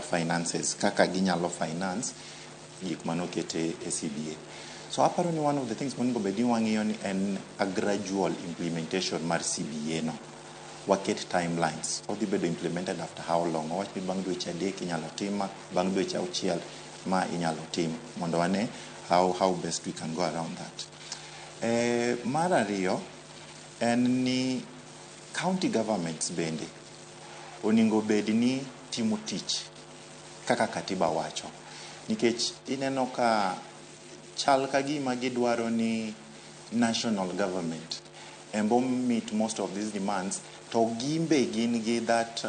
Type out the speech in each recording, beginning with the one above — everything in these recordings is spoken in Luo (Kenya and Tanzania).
finances kaka ginyalo finance gik manoket e CBA. So aparo ni one of the things monego bed ni wang'iyo ni en a gradual implementation mar CBA no. Waket timelines. Odhi bedo implemented after how long? Wawach ni bang' dweche 3 inyalo tim ma, bang' dweche 6 ma inyalo tim mondo wane how best we can go around that. Mar ariyo en ni county governments bende onego bed ni timo tich kaka katiba wacho, nikech ineno ka chal ka gima gidwaro ni national government embo meet most of these demands, to gimbe gin gi that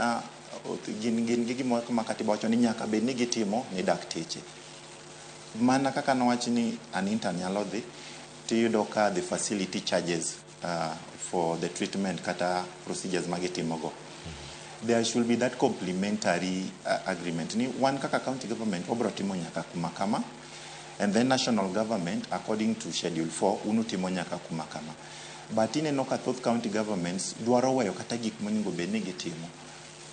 gin gi gimoro ma katiba wacho ni nyaka bed ni gitimo ni dakteche. Mana kaka nowach ni an intern nyalo dhi tiyudo ka the facility charges for the treatment kata procedures magitimogo, there should be that complementary agreement ni wan kaka county government wabro timo nyaka kuma kama, and then national government according to schedule 4 unutimo nyaka kuma kama. But ineno ka thoth county governments dwaro weyo kata gik monego bed ni gitimo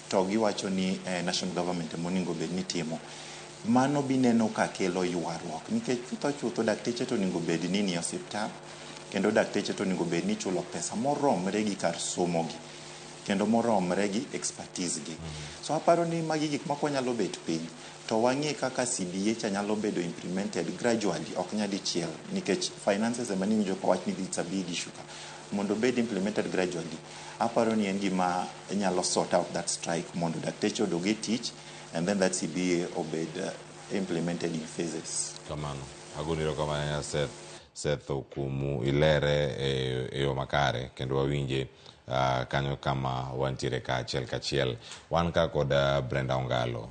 to giwacho ni national government emonego bed ni timo. Mano bineno ka kelo ywaruok, nikech chutho chutho dakteche to onego bed ni ni osiptal, kendo dakteche to onego bed ni chulo pesa moromre gi kar somo gi kendo moromre gi expertise gi. So aparo ni magi gik moko nyalo bet piny to wang'i kaka CBA cha nyalo bedo implemented gradually, ok nyadichiel, nikech finances ema niwinjo ka wach ni it's a big issue ka mondo obed implemented gradually. Aparo ni en gima nyalo sort out that strike mondo dakteche odog e tich and then that CBA obed implemented in phases. Kamano, agoni erokamano ahinya Seth. Seth Okumu ilere e yo makare kendo wawinje kanyo kama wantiere ka achiel kachiel. Wan ka kod Brenda Ongalo.